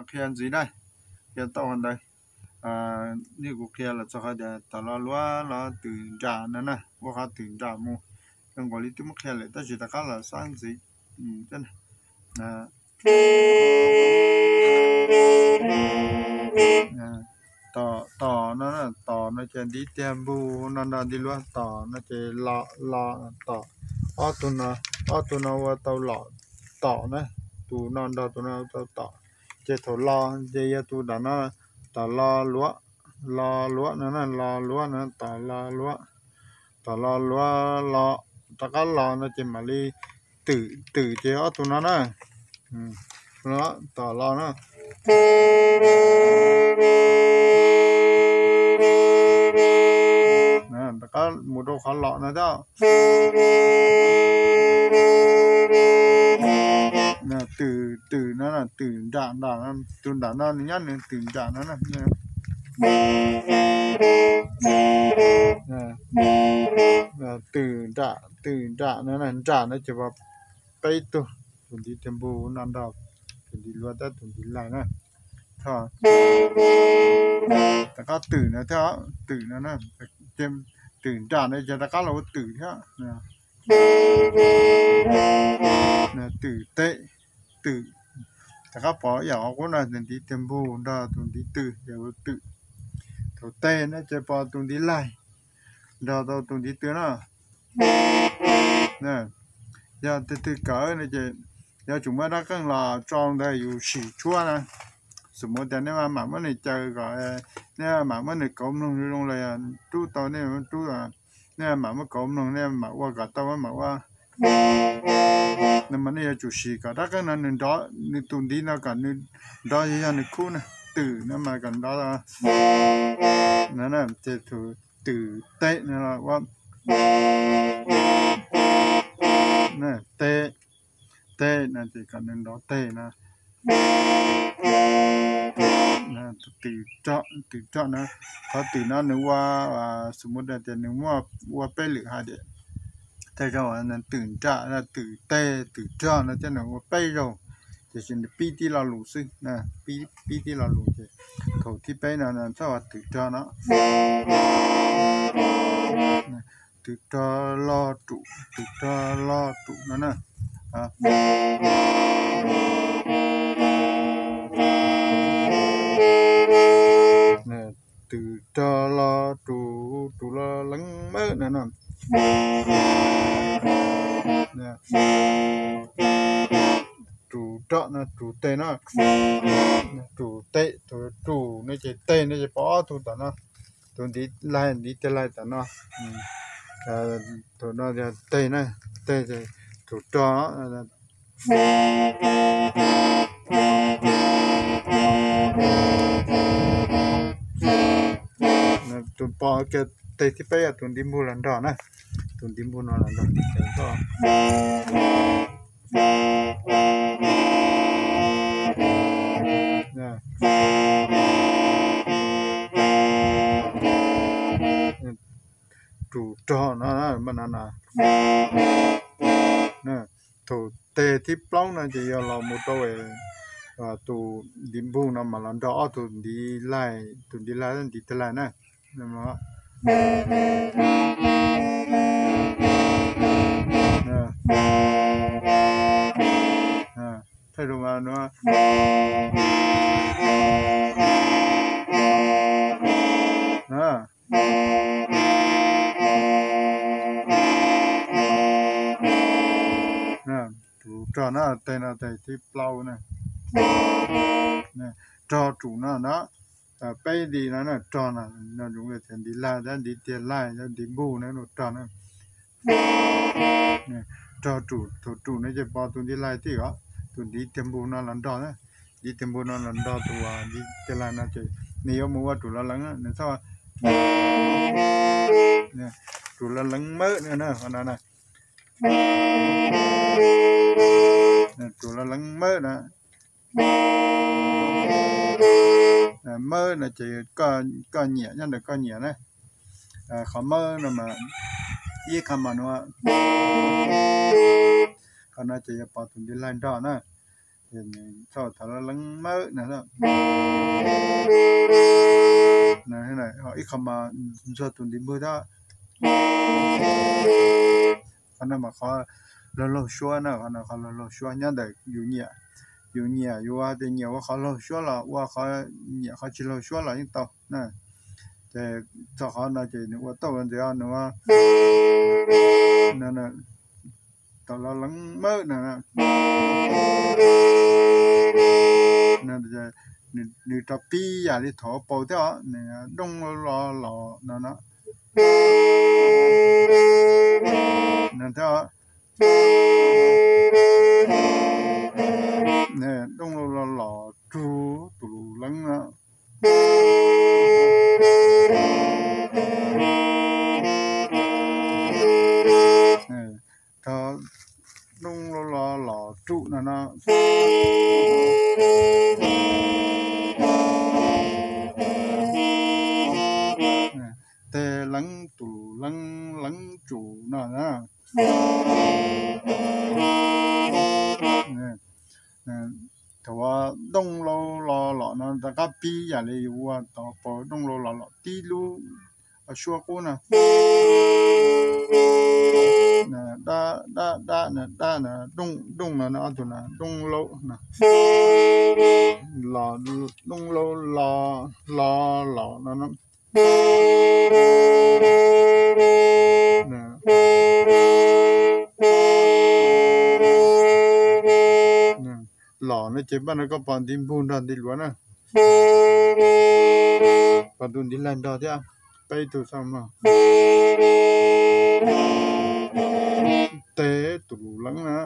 Qhia ntxiv na, qhia tau qhov ntawd. Yeej kuv qhia los txog qhov tias tom lo luav los twm nram no na, ua qhov twm nram mus, zoo nkaus li twb muab qhia lawm tab sis rov qab los xab ntxiv. Tom, tom no, tom no ces ntiv tiag npug no nrog ntiv luav, tom no ces lo, lo, tom. Ob tug no, ob tug no ua tau los tom na, tus no nrog tus no ua tau tom. Ces thaum lo ces yog tus nram no, tom lo luav, lo luav no na, lo luav no, tom lo luav, tom lo luav, lo, rov qab lo no ces mam li twm, twm ces ob tug no na, tom lo na. Rov qab mus rau qhov los no thiab. Twm, twm no, twm nram, nram, tus nram no nws nyob nws twm nram no na. Twm nram, twm nram no, nram no ces peb tug, tus ntiv tiag npug no nrog tus ntiv luav thiab tus ntiv laig na. Rov qab twm no thiab, twm no, twm nram no ces rov qab los ua twm thiab. Twm teb, twm, rov qab pov ib yam qub no, ntiv tiag npug nrog tus ntiv tw ces ua twm. Thaum teg no ces pov tus ntiv laig nrog rau tus ntiv tw na. Yog tus twg kawm no ces yuav tsum muab rab qeej los tso ntawd yus sim tshuab na. Xws mus tias nej mam muab nws caw kom, nej mam muab nws kauv mloog zoo zoo los yog rub tau nej rub, nej mam muab kauv mloog, nej mam ua kom tau mam ua. Nws mas nej yuav tsum sim kom rab qeej no nws nrov, nws tus ntiv no kom nws nrov yog nws khub na, twm no mas kom nrov. Ces tus twm teg no ua teg, teg no ces kom nws nrov teg no. Twm rog, twm rog na, qhov twm no nws ua, xws mus tias nws muaj ua peb lwm hais tias, tej zaum twm nram, twm teg, twm rog no thiab nws ua peb zaug, tiam sis nws pib tib lo lus xwb, pib tib lo lus ces thaum thib peb no txhob ua twm rog no. Twm rog lo rus, twm rog lo rus no na. Twm rog lo rus, rus lo leev mawb no no. Rus rog no, rus teg no. Rus teg, rus no ces teg no ces pov ob tug tom no, tus ntiv laig, ntiv teg laig tom no. Tus no yog teg na, teg, rus rog. Tus pov kiag teg thib peb yog tus ntiv npug los nrog na, tus ntiv npug no los nrog. Rus rog no, thaum teg thib plaub no ces yog los mus rau tus ntiv npug no mas los nrog ob tug ntiv laig, tus ntiv laig, ntiv teg laig na. Thaij rau mas no, rus rog no, teg no teg thib plaub na. Rog rus no no, peb nti no na, rog no, no zoo li tias ntiv laig thiab ntiv tiag laig thiab ntiv npug na, rog na. Rog rus, thaum rus no ces pov tus ntiv laig tib os, tus ntiv tiag npug no los nrog na, ntiv tiag npug no los nrog tus ntiv tiag laig no ces nws yuav mus ua rus lo leev, nws txhob, rus lo leev mawb no na, qhov no na. Rus lo leev mawb na. Mawb no ces koj nyiam, nyob ntawm koj nyiam na. Qhov mawb no mas ib qho mas no, qhov no ces yog pov tus ntiv laig nrog na. Txhob thav lo leeb mawb no. Ib qho mas ntxuag tus ntiv npug thiab. Qhov no mas qhov laug laug suab na, qhov no qhov laug laug suab nyob ntawm yus nyiam. Yus nyiam, yus tias nyiam ua qhov laug suab los ua, qhov nyiam qhov tsis laug suab los yeej tau na. Ces txog qhov no ces nws ua tau ntxiv nws tau lo leeb mawb no. Nws rov pib yam li thaum paus thiab os, nws dooj lo los no no. Nws thiab, dooj lo los los rug tus lus leeb no. Rov dooj lo los los rug no no. Teg leeb tus leeb leeb tsum no na. Thaum dooj lo los los no rov qab pib yam li yus ua tau paus dooj lo los los tib lub suab qub na. Dab dab dab na, dab na, dooj dooj no, ob tug na, dooj lo no, los dooj lo los los los no. Los no ces npaj no koj pom ntiv npug nrog ntiv luav na. Pom tus ntiv laig nrog thiab, peb tug xab mog. Teg tus lus leeb na.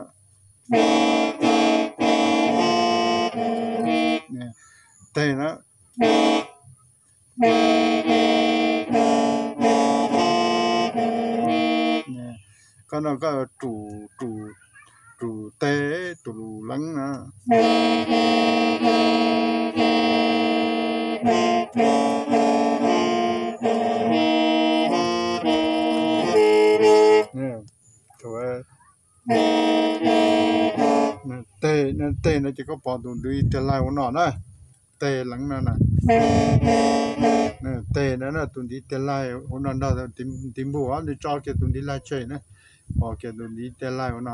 Teg na. Koj no koj tsum, tsum, tsum teg tus lus leeb na. Teg, teg no ces koj pom tus ntiv tiag laig ua no na. Teg leeb no na. Teg no na, tus ntiv tiag laig ua no nrog ntiv npug, nws tso kiag tus ntiv laig tseg na. Pom kiag tus ntiv tiag laig ua no.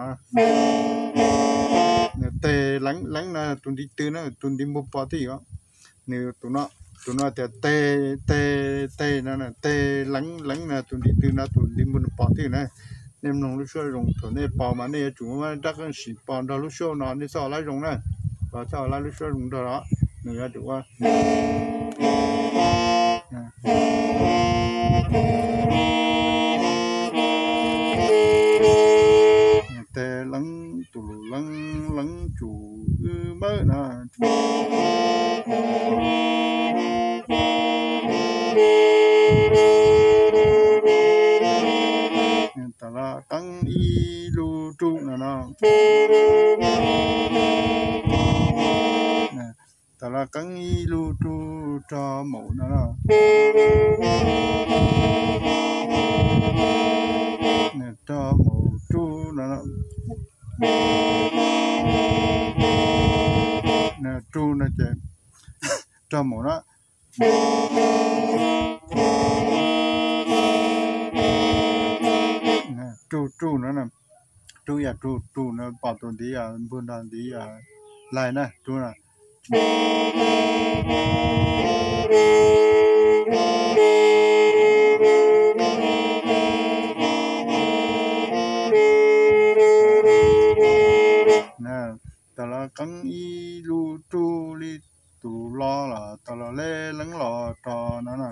Teg leeb leeb no tus ntiv tw na, tus ntiv npug pom twj ywm. Nws tus no, tus no tias teg, teg, teg no, teg leeb leeb no tus ntiv tw no tus ntiv npug nws pom twj ywm na. Nej mloog lub suab zoo, thaum nej pom mas nej yuav tsum muaj rab qeej sim pom nrog lub suab no, nej txhob ua lab zoo na. Txhob ua lab lub suab zoo nrog los nws yuav tsum ua teg leeb tus lus leeb leeb tsum wb mawb no. Tam los qeeb ib lub rug no no. Tam los qeeb ib lub rug rog maum no no. Rog maum rug no no. Rug no ces rog maum no. Rug rug no, rug yam rug rug no pom tus ntiv npug nrog ntiv laig na, rug na. Tam los qeeb ib lub rug li tus lo los tam los le leeb los rog no na.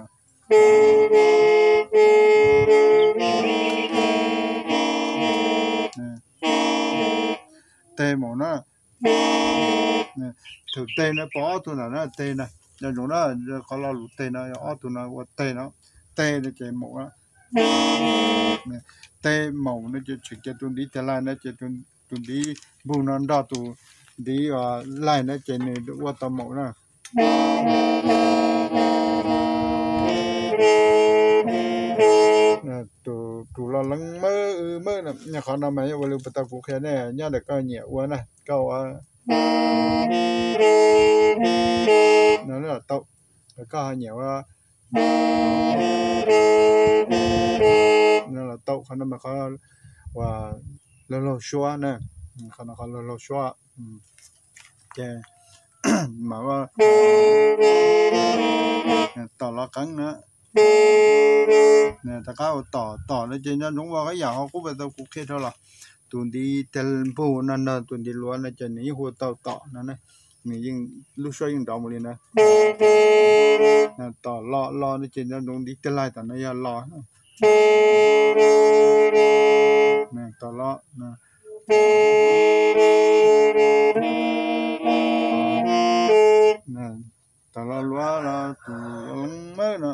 Teg maum na. Tus teg no pom ob tug ntawm na, teg na, nco ntsoov na, qhov lo lus teg no yog ob tug no ua teg no. Teg no ces maum na. Teg maum no ces tseem cia tus ntiv tiag laig no ces tus ntiv npug no nrog tus ntiv laig no ces nws ua tau maum na. Tus, tus lo leeb mawb mawb no, qhov no mas yog ua li puas tau kuv qhia nej nyob ntawm koj nyiam ua na, koj ua no los tau. Koj ho nyiam ua no los tau. Qhov no mas qhov uas laug laug suab na, qhov no qhov laug laug suab. Ces mas tom los qeeb na. Rov qab ua tom, tom no ces nco ntsoov ua ib yam ho qub pas tau kuv qhia rau los. Tus ntiv tag npug no nrog tus ntiv luav no ces nws yeej hu tau tom no, nws yeej, lub suab yeej nrov mus li na. Tom lo, lo no ces nco ntsoov ntiv tag laig tom no yog lo. Tom lo, tom lo luav los tus lo leeb mawb no.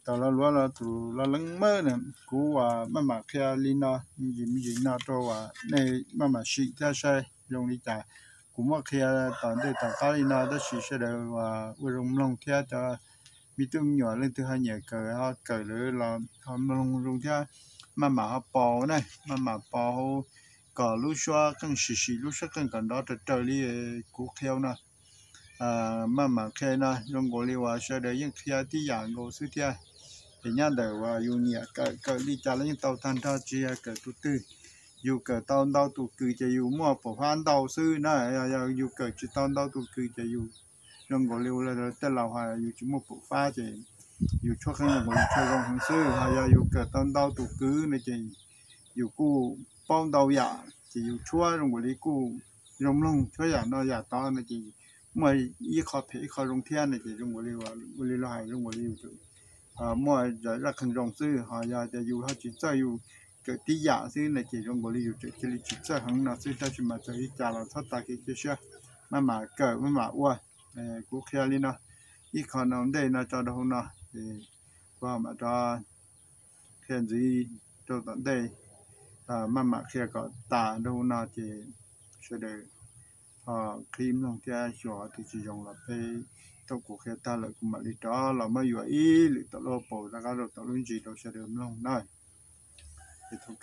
Tom lo luav los tus lo leeb mawb na. Kuv uas maj mam qhia li no me ntsis me ntsis no rau uas nej maj mam sim thiab saib zoo li cas. Kuv muab qhia tom ntej tom qab li no tab sis sawv daws uas ua zoo mloog thiab cov me tub me nyuam leej twg ho nyiam kawm ho kawm lawm los ho mloog zoo thiab maj mam ho pos na, maj mam pos hauv kom lub suab qeej sim sim lub suab qeej kom nrov raws raws li kuv qhia no. Maj mam qhia no zoo nkaus li uas sawv daws yeej qhia tib yam nkaus xwb thiab. Ces nyob ntawm uas yus nyiam kawm, kawm li cas los yeej tau tag nrho tsis yog kawm tus twg. Yus kawm tau ntau tus kws ces yus muaj pum fab ntau xwb na, yog yus kawm tsis tau ntau tus kws ces yus zoo nkaus li ua tej laus hais yus tsis muaj pum fab ces yus tshuab qeej zoo nkaus li tshuab zoo heev xwb. Ho yog yus kawm tau ntau tus kws no ces yus kuj paub ntau yam ces yus tshuab zoo nkaus li kuj zoo mloog, tshuab yam no yam tod no ces muaj ib qho phem ib qho zoo thiab no ces zoo nkaus li, ua li luag hais zoo nkaus li yus muaj zaj qeej zoo xwb. Ho yog tias yus ho tsis txawj, yus kawm tib yam xwb no ces zoo nkaus li yus tseem cia li tsis txawj heev no xwb. Tab sis mas txawm li cas los txhob tas kev cia siab, maj mam kawm maj mam ua. Kuv qhia li no, ib qho no ntej no tso rau hauv no, kuv ho mam rov qhia ntxiv rau tom ntej, maj mam qhia kom tas rau hauv no ces sawv daws ho qhib mloog thiab xyuas qhov twg tsis zoo los peb, thaum kuv qhia tag lawm kuv mam li rov los muab yuav ib lwm tom lub paus rov qab rau tom lub ntsis rau sawv daws mloog na. Es thov